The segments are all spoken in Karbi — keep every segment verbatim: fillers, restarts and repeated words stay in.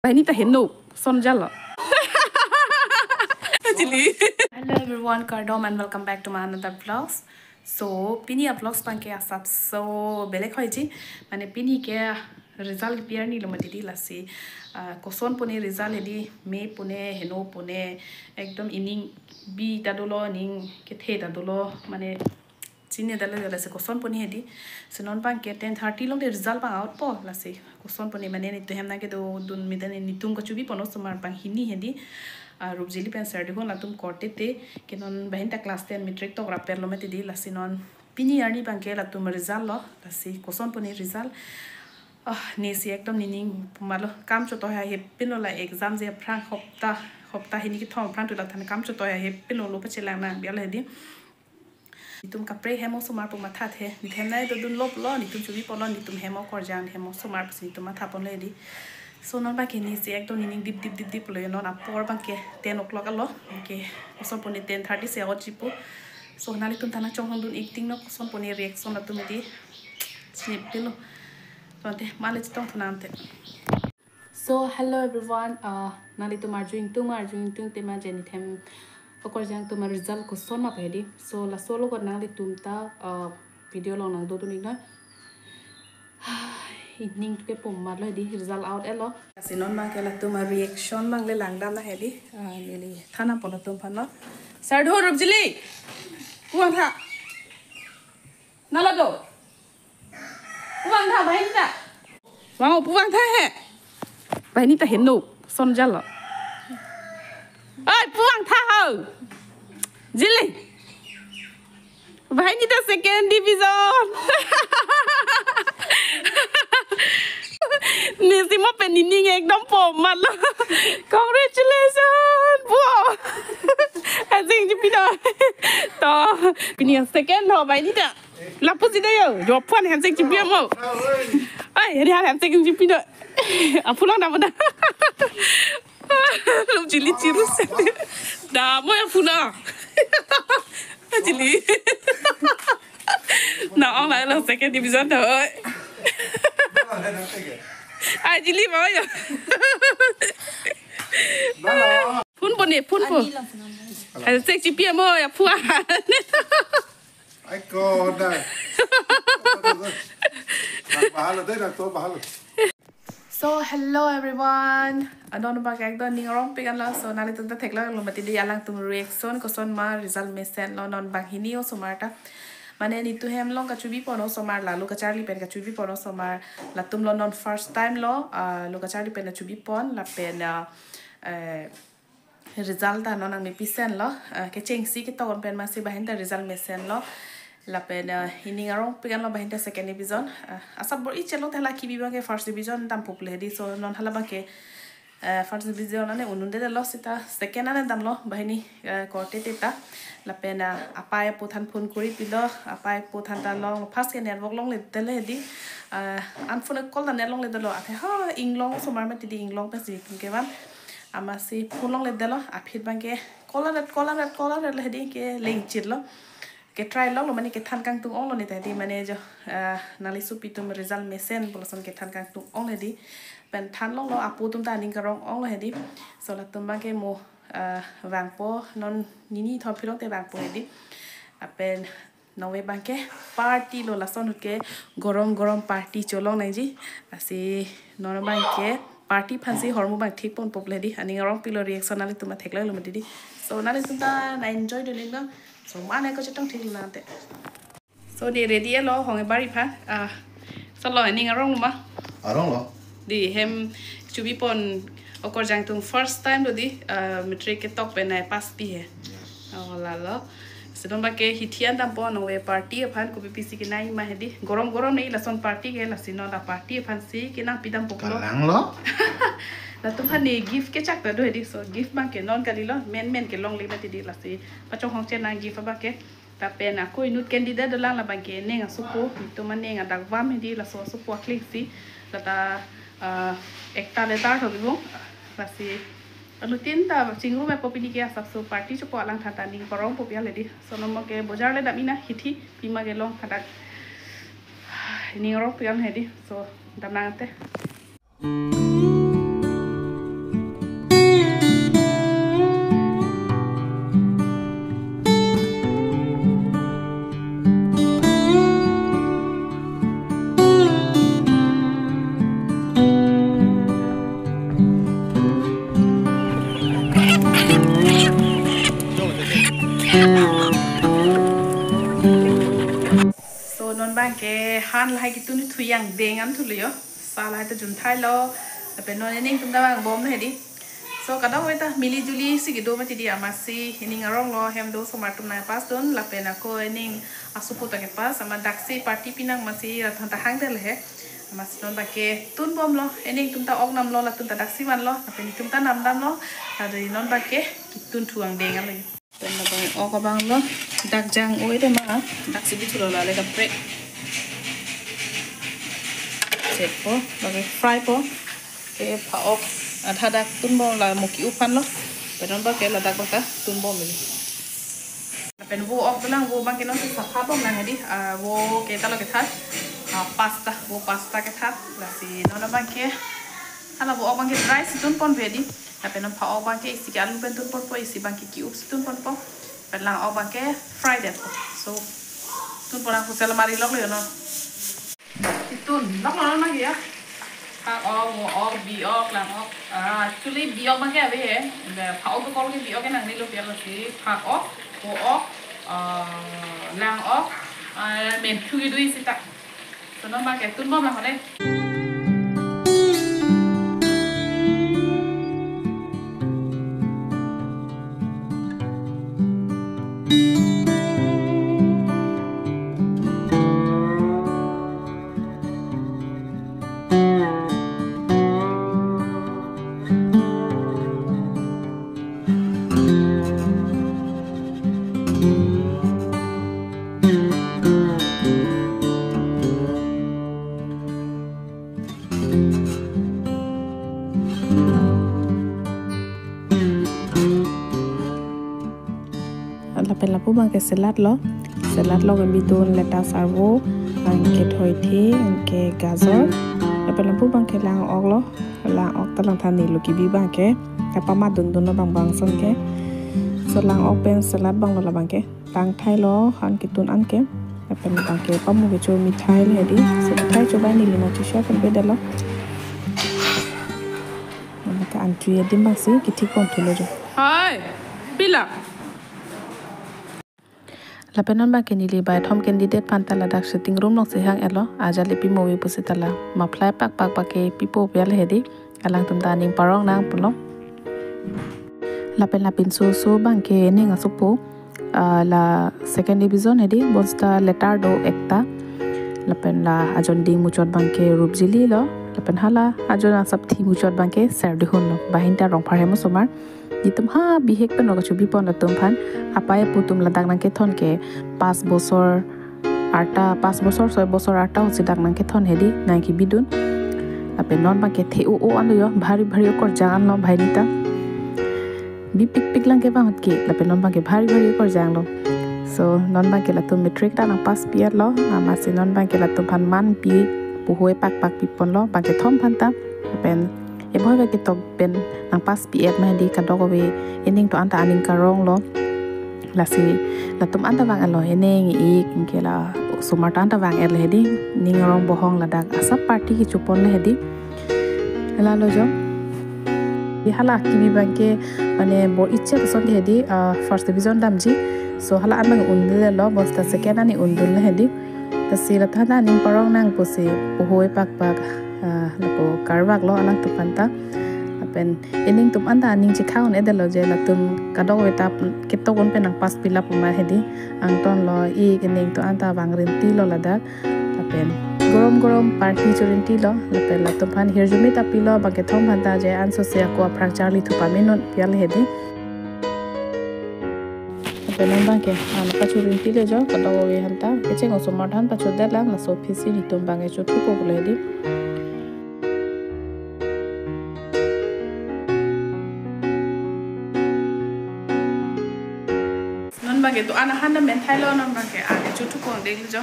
Banghini ta heno, son jalo. Hello everyone, kardom and welcome back to my another vlogs. So, pini a vlogs abangke asapso belek hoiji. Mane pini ke result kipi arni lo mati di lasi. Ah, koson pune result hedi, me pune, heno pune, ekdom ining bi ta dolo, ining kethe ta dolo, mane chini dale dale si koson pune hedi. So non abangke ten thirty along de result abang out po lasi. Koson pune mane netum hem nangkedo dun mita netum kachubi pon osomar banghini hedi. Ah, Rupjili pen Serdihun latum korte te ke non banghini ta class ten matric tok rap perlo mati di lasi non pini arni abangke latum result lo lasi koson pune result. Ah, nesi ekdom nening pumalo kam chotoi ha hepin lo la exam je aphrang hopta, hopta hini kethom aphrang tu la than kam chotoi ha hepin lo lo pachelang nang bial hedi. Netum kaprek hem osomar pu mathathe. Netum hem nai to dun lop lo, netum chubi ponlo, netum hem okorjang hem osomar pusi netum matha ponlo hedi. So non abangke nesi ekdom nening dip dip dip dip lo non apor abangke ten o'clock alo. Ke koson pune ten thirty si out jipo. So nanglitum ta nangchonghong dun ik ting no koson pune reaction latum hedi. Chinipilo. So ante male chetong thu nang ante. So hello everyone, uh, nanglitum arju ingtung, arju ingtung tema je netum okorjang atum result koson ma hedi. So laso lo ko nanglitum ta, uh, video along nangdodun ik noi. Ining ke pum matlo hedi, result out elo. Lasi non abangke latum reaction abang le langdam nang hedi. Ah, neli than nang pon latum aphan lo. Serdihun, Rupjili. Pu vangtha. Nala do. Pu vangtha, banghini ta. Vang, pu vangtha he. Banghini ta heno, son jalo. Oi, pu vangtha ho. Jili. Banghini ta second division. Nesi mo pen nening ekdom pum matlo. Congratulations, bo. Hansen chipidoi. To, pini second ho banghini ta. Lapu si do yo, jo phan hansen chipi mo. Ai, hari hari hansen chipi do. Aphu lang dam da. Rupjili chirus. Dam mo aphu na. Jili. Na ong la lo second division do. Ai, jili mo yo. Phone pone, phone po. Hansen chipi mo ya phu. Ai ko dai. Bahalo dai na to bahalo. So hello everyone. Adon abangke ekdom ning arongpik anlo. So nanglitum ta theklonglo mati di alangtum reaction koson ma result mesen lo non banghini osomar ta. Mane netum hem along kachubi pon osomar la lo kacharli pen kachubi pon osomar latum lo non first time lo, ah, lo kacharli pen kachubi pon lapen, ah, eh, result ta non nangmepisen lo, ah, kechengsi ketok pen masi banghini ta result mesen lo. Lapen, ah, ining arongpik anlo banghini ta second division. Ah, asap bor-i chelo te hala kibi abangke first division dam puple hedi. So non hala abangke, ah, first division ane un-un dede lo seta second ane damlo banghini, ah, korte te ta. Lapen, ah, apei apo than phone kori pilo, apei apo than ta long first ke network longle dele hedi. Ah, an phone call ta net longle dolo athe ha inglong osomar mati di inglong pensi ke van. Amatsi phone longle delo, aphi abangke call aret, call aret, call aret le hedi ke lengchit lo. Ke try longlo mane kethan kangtung onglo ne ta hedi mane jo, ah, nangli sopi atum result mesen pu lason kethan kangtung ong hedi. Pen than longlo apo atum ta aning karong onglo hedi. So latum abangke mo, ah, vangpo non nini thom phirong te vangpo hedi. Lapen nonve abangke party lo lason ahut ke gorom gorom party cholong nangji. Lasi non abangke party aphansi hormu abang thik pon puple hedi. Aning arongpik lo reaction nanglitum ta theklonglo mati di. So nanglitum ta na enjoy dun ik no. So mane ko chetong thik nang te. So di ready lo hong e bari pha. Ah, so lo aning arong ma. Arong lo. Di hem chubi pon okorjang atum first time lo di, ah, matric ketok pen nai pass pi he. Yes. Oh, lalo. Sidon abangke hithi an dam pon nonve party aphan kopi pisi kenangji ma hedi. Gorom gorom nei lason party ke lasi non la party aphansi kenangpi dam poklo. Kalang lo. Latum aphan ne gift kechak ta do hedi. So gift abangke non kali lo. Men men kelongle mati di lasi pachonghong chenang gift abangke. Lapen ako inut candidate dolang labangke neng asopo, netum aneng adakvam hedi laso asopo akleng si, lata, ah, ekta letter tho bibung, lasi anuttin ta chingrum epo pini ke asapso party chopo alangthan ta ning parong po pial hedi, so non mo ke bojar le dam ina hithi, pima kelong hadak ning rok pial hedi, so dam nang te. Ke han lahai kitun thu angdeng an thulo jo. Sa lahai ta jun thailo. Lapen non ening atum ta vangbom hedi. So kadokave ta mili juli si kedo mati di, amatsi ening arong lo hem do osomar atum nangpasdun lapen ako ening asopo ta kepas, amat daksi party pinang amatsi rat atum ta hangdel he. Amatsi non abangke tunbomlo, ening atum ta ok namlo, latum ta daksi vanlo, lapen itum ta namdamlo. Ado non abangke kitun thu angdeng an lo. Lapen labang ok abang lo, dak jang oi de ma, daksi bithulo, lale kaprek. Check po, lake fry po. Ke pha-ok adha dak tunbom, la mo ke-u aphan lo. Lapen non abangke ladak abang ta tunbom hedi. Lapen vo ok dolang, vo abangke non si sapha bomlang hedi. Ah, vo ke ta lo kethat. Ah, pasta, vo pasta kethat. Lasi non abangke hala vo ok abangke dry si tunpon hedi. Lapen non pha-ok abangke isi ke alu pen tunponpo, isi abangke cubes tunponpo. Lapen lang-ok abangke fry detpo. So tunpon nang, kusel mari loklo jo non. Kitun loklo non abangke ya. Phak-ok, vo-ok, bi-ok, lang-ok. Ah, actually bi-ok abangke ave he. Be pha-ok dokok ke bi-ok ke nangnelo, pi apotsi phak-ok, vo-ok, ah, lang-ok, ah, menthu kedo isi ta. So non abangke tunbomlang ho de. Lapen lapu abangke salad lo. Salad lo kami dun lettuce arvo, anke thoithe, anke gajor. Lapen lapu abangke lang-ok lo. Lang-ok ta langthan, neli kebi abangke kapamat dundun lo bang bang ason ke. So lang-ok pen salad abang lo labangke. Tang thailo han kitun an ke. Lapen abangke pamu kecho mithai le hedi. So mithai chobai neli nangcheshare ponpe detlo. Mane ke entry adim abangsi kethik pon thulo jo. Hi. Pila. Lapen non abangke neli baithom candidate aphan ta ladak sitting room along si hang-etlo. Ajat le pimo ave pusi ta la muffler pakpak abangke pipo pi le hedi. Alangtum ta aning parong nangponlo. Lapen lapinso so abangke ening asopo, ah, la second division hedi, bonsita letter do ekta. Lapen la ajon ding muchot abangke Rupjili lo. Lapen hala ajon asapthi muchot abangke Serdihun lo. Banghini ta Rongphar hem osomar. Itum ha bihek pen lo kachobi pon latum aphan. Apei apo atum ladak nangkethon ke pas bosor arta, pas bosor soi bosor arta ahut si dak nangkethon hedi, nangkebidun. Lapen non abangke the-o-o an lo jo, bhari bhari okorjang an lo banghini ta. Bipikpik lang ke bang ahut ke, lapen non abangke bhari bhari okorjang lo. So non abangke latum matric ta nangpass pi-etlo, amatsi non abangke latum aphan manpi, puhoi pakpak piponlo, bangkethom aphan ta. Lapen eboi abangke tok pen nangpass pi-et ma hedi, kadokave ening atum anta aning karong lo. Lasi latum anta vang-etlo, ening, ik, anke la osomar ta anta vang-etlo hedi, ning arong bohong ladak asap party kecho ponlo hedi. Lalo jo. Di hala kebi abangke mane bor-ichep ason ke hedi, ah, first division damji. So hala an abang undelo, bonsita second an undunlo hedi. Lasi latum anta aning parong nang pusi puhoi pakpak, ah, lapu karvaklo alangtum aphan ta. Lapen ening atum anta aning chekha un-edetlo je latum kadokave ta ketok un pen nangpass pi lap ma hedi. Angton lo, ik, ening atum anta vang rinti lo ladak. Lapen gorom gorom party chorintilo. Lapen latum aphan hirjume ta pilo, bangkethom aphan ta je ansose ako aphrang charli thu pamenon pi le hedi. Lapen non abangke, ah, nangpachorintile jo, kadokave aphan ta, kecheng osomar aphan pachodetlang, laso aphisi netum abangke chothupo pulo hedi. Non abangke do-an ahan ta menthailo, non abangke, ah, chothupo dei jo.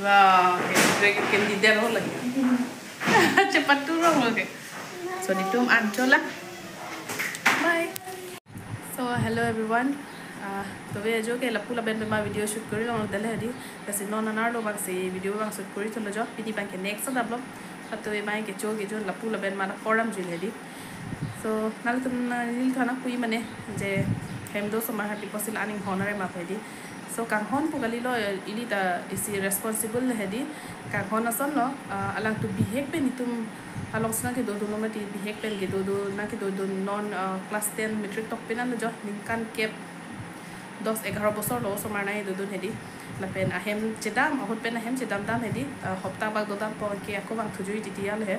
Wow, ke, ke, ke, candidate ho lagi. Cepat turun lagi. So, netum an cholang. Bye. So, hello everyone. Ah, to ve jo ke lapu lapen pen ma video shoot kori longle hedi. Lasi non anerlo abangsi video abang shoot kori thulo jo. Pini abangke next adap lo. Ato ve abangke cho kecho lapu lapen ma na program jul hedi. So, nanglitum, ah, neli thana pui mane je hem do osomar aphan pi pusi la aning honare ma hedi. So kanghon pu kalilo, ili ta isi responsible hedi, kanghon asonlo, ah, alangtum bihek pen itum along si nangkedodun lo mati, bihek pen kedodun, nangkedodun non, ah, class ten matric tok pen anlo jo, ningkan kep dos egharo bosor lo osomar nangkedodun hedi. Lapen ahem chedam, ahut pen ahem chedamdam hedi, ah, hopta bak dodampo ke ako vangthu jui titi al he.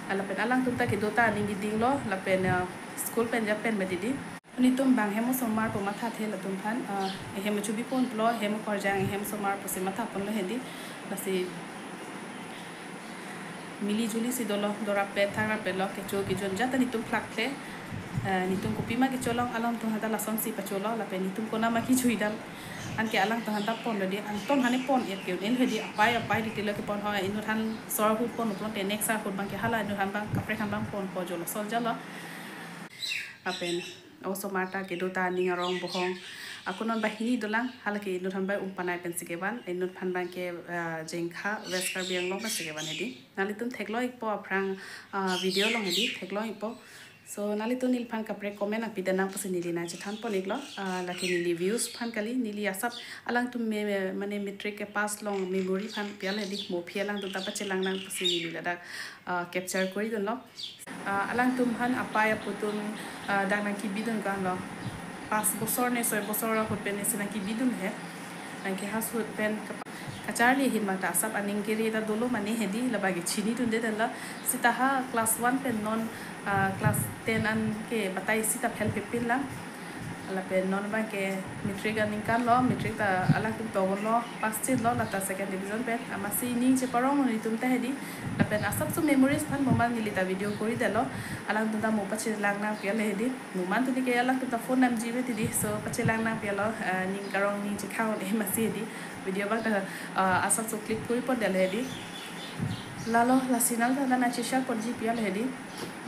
Ah, lapen alangtum ta kedo ta aning keding lo, lapen, ah, school pen jat pen mati di. Nelitum bang hem osomar pu mathathe latum aphan, ah, ehem achubi ponpo lo, ehem akorjang, ehem osomar pusi matha ponlo hedi. Lasi mili juli si dolo, dorap pen, thangrap pen lo, kecho kejun jat ta nelitum phlak the. Ah, nelitum kopima kecholong, alangtum aphanta lasonsi pacholo, lapen nelitum konat ma kejui dam. Anke alangtum aphanta ponlo di, angton hane pon-et ke un-el hedi, apai apai titi lo kepon ho, inut aphan sor ahut pon pulote next sor ahut abangke hala inut aphan abang kaprek aphan abang ponpo jo, laso jalo. Lapen osomar ta kedo ta aning arong bohong. Ako non banghini dolang, halake inut aphan abang Umpanai pensi kevan, inut aphan abangke, ah, Jengkha, West Karbi Anglong pensi kevan hedi. Nanglitum theklong-ikpo aphrang, ah, video along hedi, theklong-ikpo. So nanglitum neliphan kaprek comment nangpidun nang pusi neli nangchethan pon-iklo, ah, lake neli views aphan kali, neli asap alangtum me, me, mane matric kepass along memory aphan pi-al hedi, mo aphi alangtum ta pachelang nang pusi neli ladak, ah, capture koridunlo. Ah, alangtum aphan apai apo atum, ah, dak nangkebidun ko-anlo. Pas bosor ne soi bosor ahut pen ne si nangkebidun he. Nangkehas ahut pen kap-, kacharli ahin abang ta asap aning kere ta dolo mane hedi, labangke chinidunde detlo. Seta ha class one pen non, ah, class ten an ke batai seta phelpepin lang. Lapen non abangke matric aningkan lo, matric ta alangtum tobon lo, pass chin lo, lata second division pen. Amatsi ning cheparong nelitum ta hedi. Lapen asapso memories aphan mo man neli ta video koridetlo. Alangtum ta mo pachelang nangpi-al hedi. Mo man tuni ke alangtum ta phone namji ve tidi. So pachelang nangpi-al lo, ah, ning karong ning chekhang un-e amatsi hedi. Video abang ta, ah, asapso clip kori pon detlo hedi. Lalo lasi nanglitum aphan nangcheshare ponji pi-al hedi.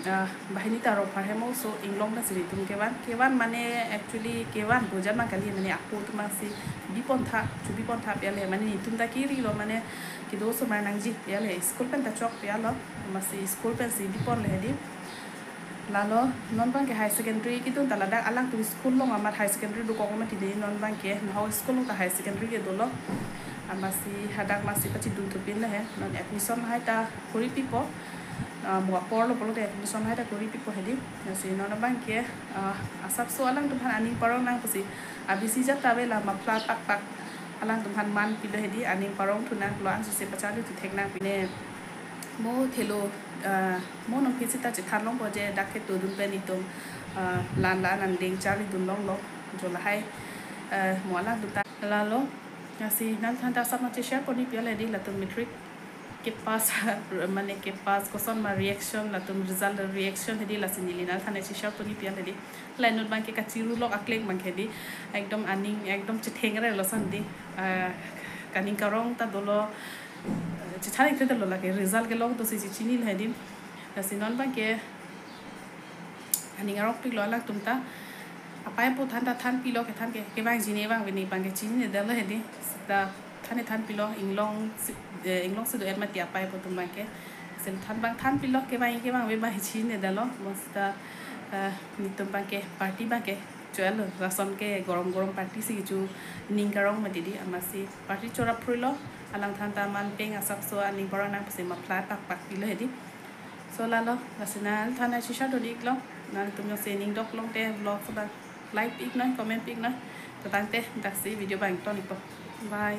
Ah, banghini ta Rongphar hem oso inglong pensi nelitum kevan. Kevan mane actually kevan bojan abang kali, mane ako atum abangsi bi pontha, chubi pontha pi-al he, mane nelitum ta kiri lo, mane kedo osomar nangji pi-al he, school pen ta chok pi-al lo, amatsi school pensi bi ponlo hedi. Lalo non abangke higher secondary kedun ta ladak alangtum school along amat higher secondary dokok mati di, non abangke nahok school along ta higher secondary ke dolo. Amatsi hadak amatsi pachidun thupin lo he, non admission lahai ta kori pipo. Ah, mo apor lo pulote admission lahai ta kori pipo hedi. Lasi non abangke, ah, asapso alangtum aphan aning parong nang pusi, ah, bisi jat ta ave la muffler pakpak alangtum aphan man pilo hedi, aning parong thu nang pulo, ansose pacharli thu thek nang pine. Mo thelo, ah, mo non aphi seta chethan longpo je dak kedodun pen itum, ah, lan lan angdeng charlidun longlo, jo lahai, ah, mo alangtum ta. Lalo lasi nanglitum aphanta asap nangcheshare ponji pi-al hedi, latum matric kepass, mane kepass koson ma reaction, latum result reaction hedi, lasi neli nanglitum aphan nangcheshare ponji pi-al hedi. La inut abangke kachiru lok akleng abangke hedi, ekdom aning ekdom chetheng re lo san di, ah, kaning karong ta dolo, eh, chethang-ik te dolo, lake result kelong dosi chechinilo hedi. Lasi non abangke aning arongpik lo alangtum ta. Apai apo aphanta than pilo, kethan ke, kevangji ne vangve ne abangke chininedetlo hedi. Seta than ne than pilo, inglong si, eh, inglong si do-et mati apai apo atum abangke. Seta than abang than pilo, kevang kevangve abang chininedetlo. Mo seta, eh, nelitum abangke party abangke cho-etlo, lason ke gorom gorom party si kecho ning karong mati di, amatsi party chorap phruilo, alangtum aphanta man peng asapso aning parong nang pusi muffler pakpak pilo hedi. So lalo, lasi nanglitum aphan nangcheshare dun-iklo, nanglitum jongsi ning dok longte vlog abang like pi-iknoi, comment pi-iknoi. To tangte, daksi video abang ton-ikpo. Bye.